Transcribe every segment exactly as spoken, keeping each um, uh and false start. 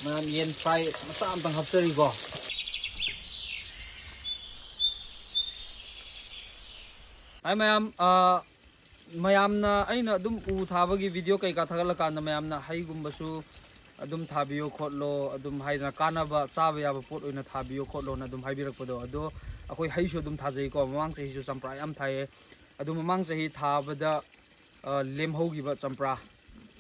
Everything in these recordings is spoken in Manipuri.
ꯃꯌꯥꯝ ꯌꯦꯟ ꯐ꯭ꯔꯥꯏ ꯃꯆꯥ ꯑꯝꯇꯪ ꯍꯥꯞꯆꯔꯤꯀꯣ꯫ ꯍꯥꯏ ꯃꯌꯥꯝ, ꯑ, ꯃꯌꯥꯝꯅ ꯑꯩꯅ ꯑꯗꯨꯝ ꯎ ꯊꯥꯕꯒꯤ ꯚꯤꯗꯤꯑꯣ ꯀꯩꯀꯥ ꯊꯥꯒꯠꯂꯀꯥꯟꯗ ꯃꯌꯥꯝꯅ ꯍꯩꯒꯨꯝꯕꯁꯨ ꯑꯗꯨꯝ ꯊꯥꯕꯤꯌꯣ ꯈꯣꯠꯂꯣ, ꯑꯗꯨꯝ ꯍꯥꯏꯗꯅ ꯀꯥꯟꯅꯕ ꯆꯥꯕ ꯌꯥꯕ ꯄꯣꯠ ꯑꯣꯏꯅ ꯊꯥꯕꯤꯌꯣ ꯈꯣꯠꯂꯣꯅ ꯑꯗꯨꯝ ꯍꯥꯏꯕꯤꯔꯛꯄꯗꯣ, ꯑꯗꯣ ꯑꯩꯈꯣꯏ ꯍꯩꯁꯨ ꯑꯗꯨꯝ ꯊꯥꯖꯩꯀꯣ꯫ ꯃꯃꯥꯡ ꯆꯍꯤꯁꯨ ꯆꯝꯄ꯭ꯔꯥ ꯌꯥꯝ ꯊꯥꯏꯌꯦ꯫ ꯑꯗꯨ ꯃꯃꯥꯡ ꯆꯍꯤ ꯊꯥꯕꯗ, ꯑ, ꯂꯦꯝꯍꯧꯈꯤꯕ ꯆꯝꯄ꯭ꯔꯥ,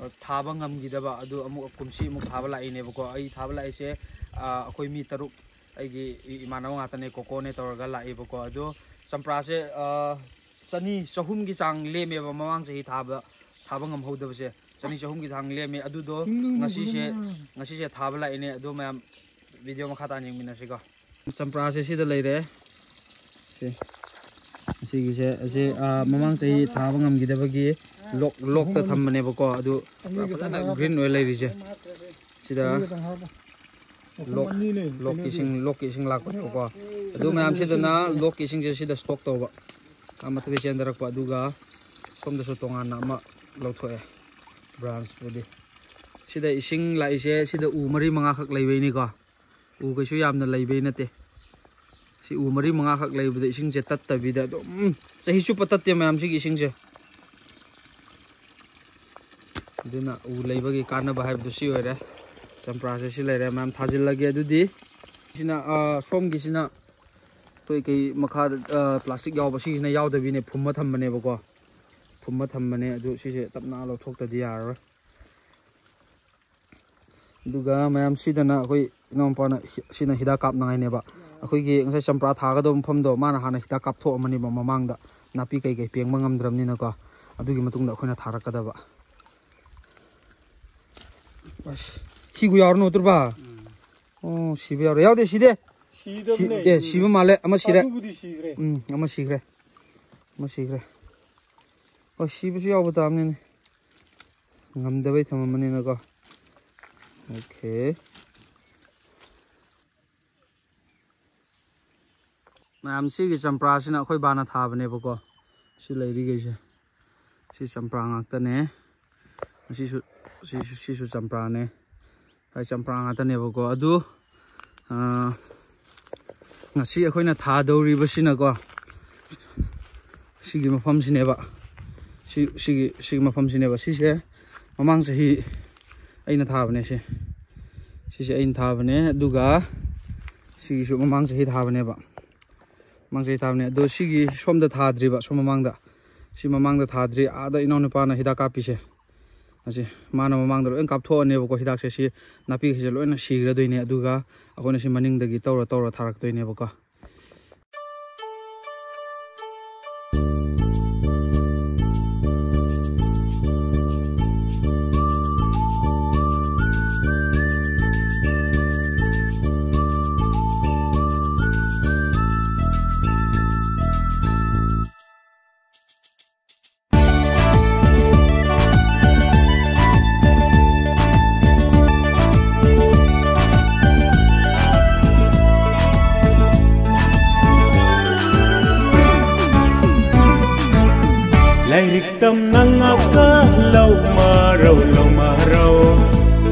ꯑ, ꯊꯥꯕ ꯉꯝꯈꯤꯗꯕ ꯑꯗꯨ ꯑꯃꯨꯛ ꯀꯨꯝꯁꯤ ꯑꯃꯨꯛ ꯊꯥꯕ ꯂꯥꯛꯏꯅꯦꯕꯀꯣ꯫ ꯑꯩ ꯊꯥꯕ ꯂꯥꯛꯏꯁꯦ, ꯑ, ꯑꯩꯈꯣꯏ ꯃꯤ ꯇꯔꯨꯛ, ꯑꯩꯒꯤ ꯏ-, ꯏꯃꯥꯟꯅꯕ ꯉꯥꯛꯇꯅꯦ, ꯀꯣꯀꯣꯅꯦ ꯇꯧꯔꯒ ꯂꯥꯛꯑꯦꯕꯀꯣ꯫ ꯑꯗꯣ ꯆꯝꯄ꯭ꯔꯥꯁꯦ, ꯑ, ꯆꯅꯤ, ꯆꯍꯨꯝꯒꯤ ꯆꯥꯡ ꯂꯦꯝꯃꯦꯕ ꯃꯃꯥꯡ ꯆꯍꯤ ꯊꯥꯕ, ꯊꯥꯕ ꯉꯝꯍꯧꯗꯕꯁꯦ꯫ ꯆꯅꯤ, ꯆꯍꯨꯝꯒꯤ ꯆꯥꯡ ꯂꯦꯝꯃꯦ꯫ ꯑꯗꯨꯗꯣ ꯉꯁꯤꯁꯦ, ꯉꯁꯤꯁꯦ ꯊꯥꯕ ꯂꯥꯛꯏꯅꯦ꯫ ꯑꯗꯣ ꯃꯌꯥꯝ ꯚꯤꯗꯤꯑꯣ ꯃꯈꯥ ꯇꯥꯅ ꯌꯦꯡꯃꯤꯟꯅꯁꯤꯀꯣ꯫ ꯆꯝꯄ꯭ꯔꯥꯁꯦ ꯁꯤꯗ ꯂꯩꯔꯦ꯫ ꯁꯤ, ꯑꯁꯤꯒꯤꯁꯦ, ꯑꯁꯤ, ꯑꯥ, ꯃꯃꯥꯡ ꯆꯍꯤ ꯊꯥꯕ ꯉꯝꯈꯤꯗꯕꯒꯤ ꯂꯣꯛ, ꯂꯣꯛꯇ ꯊꯝꯕꯅꯦꯕꯀꯣ꯫ ꯑꯗꯨ ꯄꯨꯔꯥ ꯐꯖꯅ ꯒ꯭ꯔꯤꯟ ꯑꯣꯏ ꯂꯩꯔꯤꯁꯦ꯫ ꯁꯤꯗ ꯂꯣꯛ, ꯂꯣꯛꯀꯤ ꯏꯁꯤꯡ, ꯂꯣꯛꯀꯤ ꯏꯁꯤꯡ ꯂꯥꯛꯄꯅꯦꯕꯀꯣ꯫ ꯑꯗꯨ ꯃꯌꯥꯝꯁꯤꯗꯅ ꯂꯣꯛꯀꯤ ꯏꯁꯤꯡꯁꯦ ꯁꯤꯗ ꯁ꯭ꯇꯣꯛ ꯇꯧꯕ꯫ ꯑꯥ, ꯃꯊꯛꯇ ꯆꯦꯟꯊꯔꯛꯄ꯫ ꯑꯗꯨꯒ ꯁꯣꯝꯗꯁꯨ ꯇꯣꯉꯥꯟꯅ ꯑꯃ ꯂꯧꯊꯣꯛꯑꯦ, ꯕ꯭ꯔꯥꯟꯁꯄꯨꯗꯤ꯫ ꯁꯤꯗ ꯏꯁꯤꯡ ꯂꯥꯛꯏꯁꯦ ꯁꯤꯗ ꯎ ꯃꯔꯤ ꯃꯉꯥꯈꯛ ꯂꯩꯕꯩꯅꯤꯀꯣ꯫ ꯎ ꯀꯩꯁꯨ ꯌꯥꯝꯅ ꯂꯩꯕꯩ ꯅꯠꯇꯦ꯫ ꯁꯤ ꯎ ꯃꯔꯤ ꯃꯉꯥꯈꯛ ꯂꯩꯕꯗ ꯏꯁꯤꯡꯁꯦ ꯇꯠꯇꯕꯤꯗ ꯑꯗꯨꯝ ꯆꯍꯤ ꯆꯨꯞꯄ ꯇꯠꯇꯦ ꯃꯌꯥꯝ ꯁꯤꯒꯤ ꯏꯁꯤꯡꯁꯦ꯫ ꯑꯗꯨꯅ ꯎ ꯂꯩꯕꯒꯤ ꯀꯥꯟꯅꯕ ꯍꯥꯏꯕꯗꯨ ꯁꯤ ꯑꯣꯏꯔꯦ꯫ ꯆꯝꯄ꯭ꯔꯥꯁꯦ ꯁꯤ ꯂꯩꯔꯦ ꯃꯌꯥꯝ, ꯊꯥꯖꯤꯜꯂꯒꯦ꯫ ꯑꯗꯨꯗꯤ ꯁꯤꯅ, ꯑ, ꯁꯣꯝꯒꯤꯁꯤꯅ ꯑꯩꯈꯣꯏ ꯀꯩ ꯃꯈꯥꯗ, ꯑ, ꯄ꯭ꯂꯥꯁꯇꯤꯛ ꯌꯥꯎꯕ ꯁꯤꯁꯤꯅ ꯌꯥꯎꯗꯕꯤꯅꯦ, ꯐꯨꯝꯃ ꯊꯝꯕꯅꯦꯕꯀꯣ꯫ ꯐꯨꯝꯃ ꯊꯝꯕꯅꯦ꯫ ꯑꯗꯨ ꯁꯤꯁꯦ ꯇꯞꯅ ꯂꯧꯊꯣꯛꯇꯗꯤ ꯌꯥꯔꯔꯣꯏ꯫ ꯑꯗꯨꯒ ꯃꯌꯥꯝ ꯁꯤꯗꯅ ꯑꯩꯈꯣꯏ ꯏꯅꯥꯎꯄꯥꯅ ꯍꯤ-, ꯁꯤꯅ ꯍꯤꯗꯥꯛ ꯀꯥꯞꯅꯉꯥꯏꯅꯦꯕ꯫ ꯑꯩꯈꯣꯏꯒꯤ ꯉꯁꯥꯏ ꯆꯝꯄ꯭ꯔꯥ ꯊꯥꯒꯗꯕ ꯃꯐꯝꯗꯣ ꯃꯥꯅ ꯍꯥꯟꯅ ꯍꯤꯗꯥꯛ ꯀꯥꯞꯊꯣꯛꯑꯝꯃꯅꯦꯕ ꯃꯃꯥꯡꯗ, ꯅꯥꯄꯤ ꯀꯩꯀꯩ ꯄꯦꯡꯕ ꯉꯝꯗ꯭ꯔꯕꯅꯤꯅꯀꯣ꯫ ꯑꯗꯨꯒꯤ ꯃꯇꯨꯡꯗ ꯑꯩꯈꯣꯏꯅ ꯊꯥꯔꯛꯀꯗꯕ꯫ ꯑꯁ, ꯁꯤꯒꯨ ꯌꯥꯎꯔꯅꯨ ꯇꯨꯔꯕ? ꯑꯣ, ꯁꯤꯕ ꯌꯥꯎꯔꯦ꯫ ꯌꯥꯎꯗꯦ, ꯁꯤꯗꯦ꯫ ꯁꯤ-, ꯁꯤꯗꯕꯅꯦ꯫ ꯑꯦ, ꯁꯤꯕ ꯃꯥꯜꯂꯦ꯫ ꯑꯃ ꯁꯤꯔꯦ꯫ ꯑꯗꯨꯕꯨꯗꯤ ꯁꯤꯈ꯭ꯔꯦ꯫ ꯎꯝ, ꯑꯃ ꯁꯤꯈ꯭ꯔꯦ꯫ ꯑꯃ ꯁꯤꯈ꯭ꯔꯦ꯫ ꯍꯣꯏ, ꯁꯤꯕꯁꯨ ꯌꯥꯎꯕ ꯇꯥꯕꯅꯤꯅꯦ꯫ ꯉꯝꯗꯕꯩ ꯊꯝꯃꯝꯕꯅꯤꯅꯀꯣ꯫ ꯑꯣꯀꯦ꯫ ꯃꯌꯥꯝ, ꯁꯤꯒꯤ ꯆꯝꯄ꯭ꯔꯥꯁꯤꯅ ꯑꯩꯈꯣꯏ ꯕꯥꯅ ꯊꯥꯕꯅꯦꯕꯀꯣ꯫ ꯁꯤ ꯂꯩꯔꯤꯈꯩꯁꯦ꯫ ꯁꯤ ꯆꯝꯄ꯭ꯔꯥ ꯉꯥꯛꯇꯅꯦ꯫ ꯑꯁꯤꯁꯨ, ꯁꯤꯁꯨ, ꯁꯤꯁꯨ ꯆꯝꯄ꯭ꯔꯥꯅꯦ꯫ ꯆꯝꯄ꯭ꯔꯥ ꯉꯥꯛꯇꯅꯦꯕꯀꯣ꯫ ꯑꯗꯨ ꯉꯁꯤ ꯑꯩꯈꯣꯏꯅ ꯊꯥꯗꯧꯔꯤꯕꯁꯤꯅꯀꯣ, ꯁꯤꯒꯤ ꯃꯐꯝꯁꯤꯅꯦꯕ꯫ ꯁꯤ ꯁꯤꯒꯤ ꯁꯤꯒꯤ ꯃꯐꯝꯁꯤꯅꯦꯕ꯫ ꯁꯤꯁꯦ ꯃꯃꯥꯡ ꯆꯍꯤ ꯑꯩꯅ ꯊꯥꯕꯅꯦ꯫ ꯁꯤ ꯁꯤꯁꯦ ꯑꯩꯅ ꯊꯥꯕꯅꯦ꯫ ꯑꯗꯨꯒ ꯁꯤꯒꯤꯁꯨ ꯃꯃꯥꯡ ꯆꯍꯤ ꯊꯥꯕꯅꯦꯕ꯫ ꯃꯃꯥꯡ ꯆꯍꯤ ꯊꯥꯕꯅꯦ꯫ ꯑꯗꯣ ꯁꯤꯒꯤ ꯁꯣꯝꯗ ꯊꯥꯗ꯭ꯔꯤꯕ, ꯁꯣꯝ ꯃꯃꯥꯡꯗ, ꯁꯤ ꯃꯃꯥꯡꯗ ꯊꯥꯗ꯭ꯔꯤ꯫ ꯑꯥꯗ ꯏꯅꯥꯎꯅꯨꯄꯥꯅ ꯍꯤꯗꯥꯛ ꯀꯥꯞꯄꯤꯁꯦ꯫ ꯑꯁꯤ ꯃꯥꯅ ꯃꯃꯥꯡꯗ ꯂꯣꯏ ꯀꯥꯞꯊꯣꯛꯑꯅꯦꯕꯀꯣ꯫ ꯍꯤꯗꯥꯛꯁꯦ ꯁꯤ ꯅꯥꯄꯤꯈꯩꯁꯦ ꯂꯣꯏꯅ ꯁꯤꯈ꯭ꯔꯗꯣꯏꯅꯦ꯫ ꯑꯗꯨꯒ ꯑꯩꯈꯣꯏꯅ ꯁꯤ ꯃꯅꯤꯡꯗꯒꯤ ꯇꯧꯔ ꯇꯧꯔ ꯊꯥꯔꯛꯇꯣꯏꯅꯦꯕꯀꯣ꯫ Lairik tam nang aka lau marau lau marau.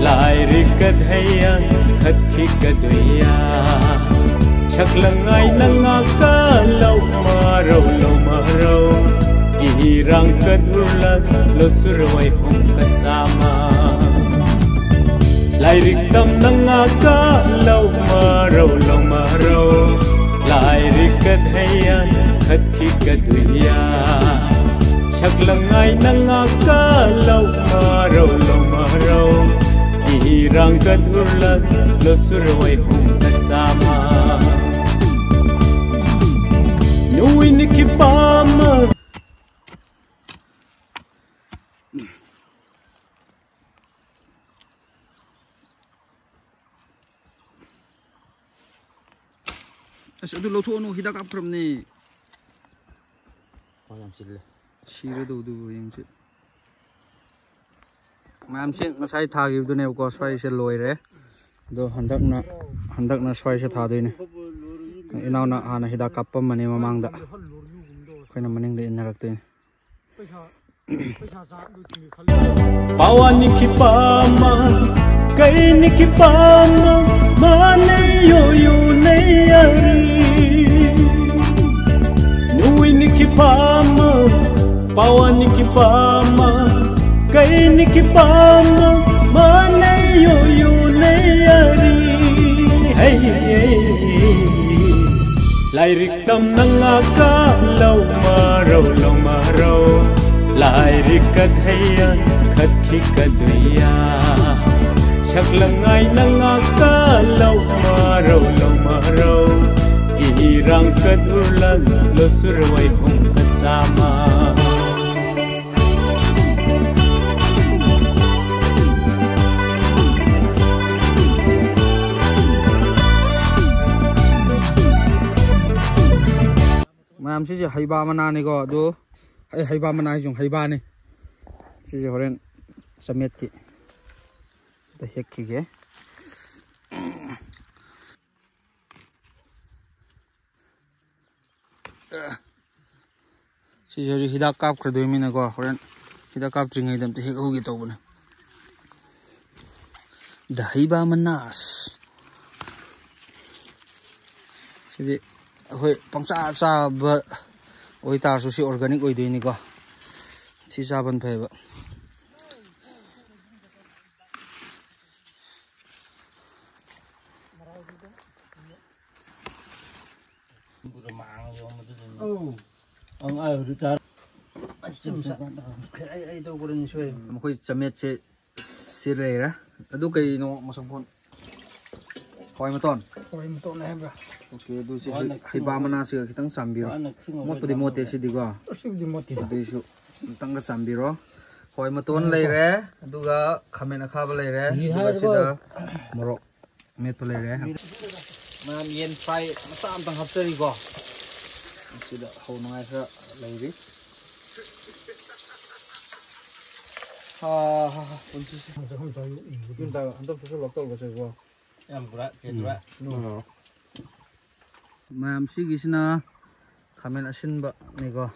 Lairik kadhaya khat khi kaduya. Shaklangai nang aka lau marau lau marau. Ihirang kadurlat lo surwai hong kasama. Lairik tam nang aka lau marau lau marau. Lairik kadhaya khat khi kaduya. Shaklangai nang aka lau marau lau marau. Ihirang kadurlat lo surwai hong kasama. Nui ni kipama. ꯑꯁ, ꯑꯗꯨ ꯂꯧꯊꯣꯛꯑꯅꯨ, ꯍꯤꯗꯥꯛ ꯀꯥꯞꯈ꯭ꯔꯕꯅꯦ꯫ ꯋꯥ ꯌꯥꯝ ꯆꯤꯜꯂꯦ꯫ ꯁꯤꯔꯗꯧꯗꯨꯕꯨ ꯌꯦꯡꯁꯤ꯫ ꯃꯌꯥꯝꯁꯦ ꯉꯁꯥꯏ ꯊꯥꯈꯤꯕꯗꯨꯅꯦꯕꯀꯣ, ꯁ꯭ꯋꯥꯏꯁꯦ ꯂꯣꯏꯔꯦ꯫ ꯑꯗꯣ ꯍꯟꯗꯛꯅ, ꯍꯟꯗꯛꯅ ꯁ꯭ꯋꯥꯏꯁꯦ ꯊꯥꯗꯣꯏꯅꯦ꯫ ꯏꯅꯥꯎꯅ ꯍꯥꯟꯅ ꯍꯤꯗꯥꯛ ꯀꯥꯞꯄꯝꯕꯅꯦ ꯃꯃꯥꯡꯗ, ꯑꯩꯈꯣꯏꯅ ꯃꯅꯤꯡꯗ ꯏꯟꯅꯔꯛꯇꯣꯏꯅꯦ꯫ Pawani kipama, Kaini kipama mane yoyo ne yari. Nuini kipama pawani kipama. Kaini kipama mane yoyo ne yari. Hey, hey, hey. Lairik tam nanga ka lau marau lau marau. Lairik ka theiya khat khi ka duiya. Shak langai nanga ka lau marau lau marau. Irang ka durlan lo surwai hong ka sama. ꯃꯌꯥꯝ, ꯁꯤꯁꯦ ꯍꯩꯕꯥ ꯃꯅꯥꯅꯤꯀꯣ꯫ ꯑꯗꯨ ꯑꯩ ꯍꯩꯕꯥ ꯃꯅꯥ ꯍꯥꯏꯁꯤ ꯍꯩꯕꯥꯅꯤ꯫ ꯁꯤꯁꯦ ꯍꯣꯔꯦꯟ ꯆꯃꯦꯠꯀꯤ ꯑꯝꯇ ꯍꯦꯛꯈꯤꯒꯦ꯫ ꯁꯤꯁꯦ ꯍꯧꯖꯤꯛ ꯍꯤꯗꯥꯛ ꯀꯥꯞꯈ꯭ꯔꯗꯣꯏꯃꯤꯅꯀꯣ, ꯍꯣꯔꯦꯟ ꯍꯤꯗꯥꯛ ꯀꯥꯞꯇ꯭ꯔꯤꯉꯩꯗ ꯑꯝꯇ ꯍꯦꯛꯍꯧꯒꯦ ꯇꯧꯕꯅꯦ꯫ ꯗ ꯍꯩꯕꯥ ꯃꯅꯥꯁ꯫ ꯁꯤꯗꯤ ꯑꯩꯈꯣꯏ ꯄꯪꯆꯥ ꯆꯥꯕ ꯑꯣꯏꯇꯥꯔꯁꯨ ꯁꯤ organic ꯑꯣꯏꯗꯣꯏꯅꯤꯀꯣ꯫ ꯁꯤ ꯆꯥꯕꯅ ꯐꯩꯌꯦꯕ꯫ ꯑꯧ꯫ ꯑꯪ, ꯑꯥ, ꯍꯧꯖꯤꯛ ꯆꯥꯔ-, ꯑꯁ, ꯑꯩ, ꯑꯩ ꯇꯧꯈ꯭ꯔꯅꯤ ꯁꯣꯏ꯫ ꯃꯈꯣꯏ ꯆꯃꯦꯠꯁꯦ ꯁꯤ ꯂꯩꯔꯦ꯫ ꯑꯗꯨ ꯀꯩꯅꯣ ꯃꯁꯛ ꯐꯣꯟ? ꯍꯋꯥꯏ ꯃꯇꯣꯟ? ꯍꯋꯥꯏ ꯃꯇꯣꯟ ꯍꯥꯏꯕ꯭ꯔꯥ? OK, ꯑꯗꯨ ꯁꯤ ꯍꯋꯥꯏ ꯍꯩ-, ꯍꯩꯕꯥ ꯃꯅꯥꯁꯤꯒ ꯈꯤꯇꯪ ꯆꯥꯝꯕꯤꯔꯣ꯫ ꯍꯋꯥꯏ ꯃꯣꯠꯄꯨꯗꯤ ꯃꯣꯠꯇꯦ ꯁꯤꯗꯤꯀꯣ꯫ ꯑꯁꯤꯕꯨꯗꯤ ꯃꯣꯠꯇꯦ꯫ ꯑꯗꯨꯏꯁꯨ ꯑꯝꯇꯪꯒ ꯆꯥꯝꯕꯤꯔꯣ꯫ ꯍꯋꯥꯏ ꯃꯇꯣꯟ ꯂꯩꯔꯦ, ꯑꯗꯨꯒ ꯈꯥꯃꯦꯟ ꯑꯈꯥꯕ ꯂꯩꯔꯦ, ꯉꯁꯤ ꯑꯗꯨꯒ ꯍꯥꯏꯔꯤꯕ ꯁꯤꯗ ꯃꯣꯔꯣꯛ ꯃꯦꯠꯄ ꯂꯩꯔꯦ꯫ ꯃꯌꯥꯝ ꯌꯦꯟ fry ꯃꯆꯥ ꯑꯝꯇꯪ ꯍꯥꯞꯆꯔꯤꯀꯣ꯫ ꯁꯤꯗ ꯍꯧꯅꯉꯥꯏ ꯈꯔ ꯂꯩꯔꯤ꯫ ꯍꯥ, ꯍꯥ, ꯍꯥ, ꯄꯨꯟꯁꯤꯁꯦ꯫ ꯌꯨꯝꯗ ꯍꯟꯗꯛꯇꯁꯨ ꯂꯣꯛ ꯇꯧꯔꯒꯁꯨꯀꯣ꯫ ꯌꯥꯝ ꯄꯨꯔꯥ ꯆꯦꯟꯗ꯭ꯔꯥ? ꯎꯝ꯫ ꯃꯌꯥꯝ, ꯁꯤꯒꯤꯁꯤꯅ ꯈꯥꯃꯦꯟ ꯑꯁꯤꯟꯕꯅꯤꯀꯣ꯫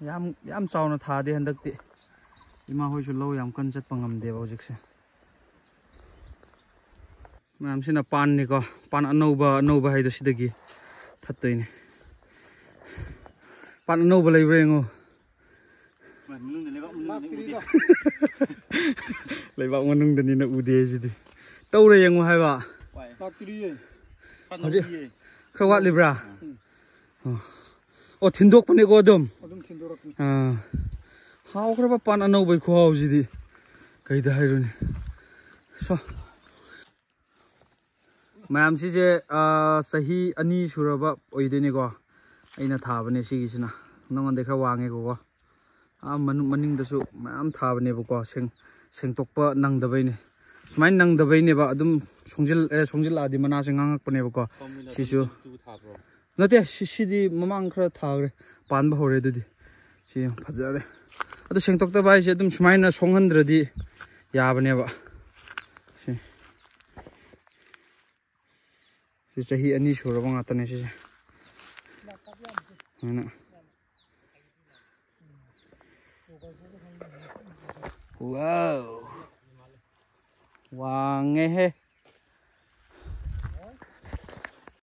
ꯌꯥꯝ, ꯌꯥꯝ ꯆꯥꯎꯅ ꯊꯥꯗꯦ ꯍꯟꯗꯛꯇꯤ꯫ ꯏꯃꯥ ꯍꯣꯏꯁꯨ ꯂꯧ ꯌꯥꯝ ꯀꯟꯅ ꯆꯠꯄ ꯉꯝꯗꯦꯕ ꯍꯧꯖꯤꯛꯁꯦ꯫ ꯃꯌꯥꯝꯁꯤꯅ ꯄꯥꯟꯅꯤꯀꯣ, ꯄꯥꯟ ꯑꯅꯧꯕ ꯑꯅꯧꯕ ꯍꯥꯏꯗꯣ ꯁꯤꯗꯒꯤ ꯊꯠꯇꯣꯏꯅꯦ꯫ ꯄꯥꯟ ꯑꯅꯧꯕ ꯂꯩꯕ꯭ꯔꯥ ꯌꯦꯡꯉꯣ꯫ ꯂꯩꯕꯥꯛ ꯃꯅꯨꯡꯗꯅꯤꯅ ꯎꯗꯦ ꯁꯤꯗꯤ꯫ ꯇꯧꯔ ꯌꯦꯡꯉꯣ ꯍꯥꯏꯕ꯫ ꯂꯥꯛꯇ꯭ꯔꯤꯌꯦ꯫ ꯍꯧꯖꯤꯛ ꯈꯔ ꯋꯥꯠꯂꯤꯕ꯭ꯔꯥ? ꯑꯣ꯫ ꯑꯣ, ꯊꯤꯟꯗꯣꯛꯄꯅꯦꯀꯣ ꯑꯗꯨꯝ꯫ ꯑꯗꯨꯝ ꯊꯤꯟꯗꯣꯔꯛꯄꯅꯤ꯫ ꯑꯥ꯫ ꯍꯥꯎꯈ꯭ꯔꯕ ꯄꯥꯟ ꯑꯅꯧꯕꯩ ꯈꯨꯍꯥꯎꯁꯤꯗꯤ ꯀꯩꯗ ꯍꯥꯏꯔꯨꯅꯤ꯫ ꯁꯣ꯫ ꯃꯌꯥꯝ ꯁꯤꯁꯦ, ꯑꯥ, ꯆꯍꯤ ꯑꯅꯤ ꯁꯨꯔꯕ ꯑꯣꯏꯗꯣꯏꯅꯤꯀꯣ꯫ ꯑꯩꯅ ꯊꯥꯕꯅꯦ ꯁꯤꯒꯤꯁꯤꯅ꯫ ꯅꯉꯣꯟꯗꯩ ꯈꯔ ꯋꯥꯡꯉꯦꯀꯣ꯫ ꯑꯥ, ꯃꯅꯨꯡ, ꯃꯅꯤꯡꯗꯁꯨ ꯃꯌꯥꯝ ꯊꯥꯕꯅꯦꯕꯀꯣ꯫ ꯁꯦꯡ-, ꯁꯦꯡꯇꯣꯛꯄ ꯅꯪꯗꯕꯩꯅꯦ꯫ ꯁꯨꯃꯥꯏꯅ ꯅꯪꯗꯕꯩꯅꯦꯕ꯫ ꯑꯗꯨꯝ ꯁꯣꯡꯖꯤꯜ-, ꯑꯦ, ꯁꯣꯡꯖꯤꯜꯂꯛꯑꯗꯤ ꯃꯅꯥꯁꯦ ꯉꯥꯡꯉꯛꯄꯅꯦꯕꯀꯣ꯫ ꯁꯣꯝꯒꯤꯅ ꯁꯤꯁꯨ ꯑꯗꯨꯝ ꯇꯨ ꯊꯥꯕ꯭ꯔꯣ? ꯅꯠꯇꯦ, ꯁꯤ, ꯁꯤꯗꯤ ꯃꯃꯥꯡ ꯈꯔ ꯊꯥꯈ꯭ꯔꯦ꯫ ꯄꯥꯟꯕ ꯍꯧꯔꯦ ꯑꯗꯨꯗꯤ꯫ ꯁꯤ ꯌꯥꯝ ꯐꯖꯔꯦ꯫ ꯑꯗꯨ ꯁꯦꯡꯇꯣꯛꯇꯕ ꯍꯥꯏꯁꯦ ꯑꯗꯨꯝ ꯁꯨꯃꯥꯏꯅ ꯁꯣꯡꯍꯟꯗ꯭ꯔꯗꯤ ꯌꯥꯕꯅꯦꯕ꯫ ꯁꯤ꯫ ꯁꯤ ꯆꯍꯤ ꯑꯅꯤ ꯁꯨꯔꯕ ꯉꯥꯛꯇꯅꯦ ꯁꯤꯁꯦ꯫ ꯁꯨꯃꯥꯏꯅ꯫ ꯋꯥꯎ꯫ ꯋꯥꯡꯉꯦꯍꯦ꯫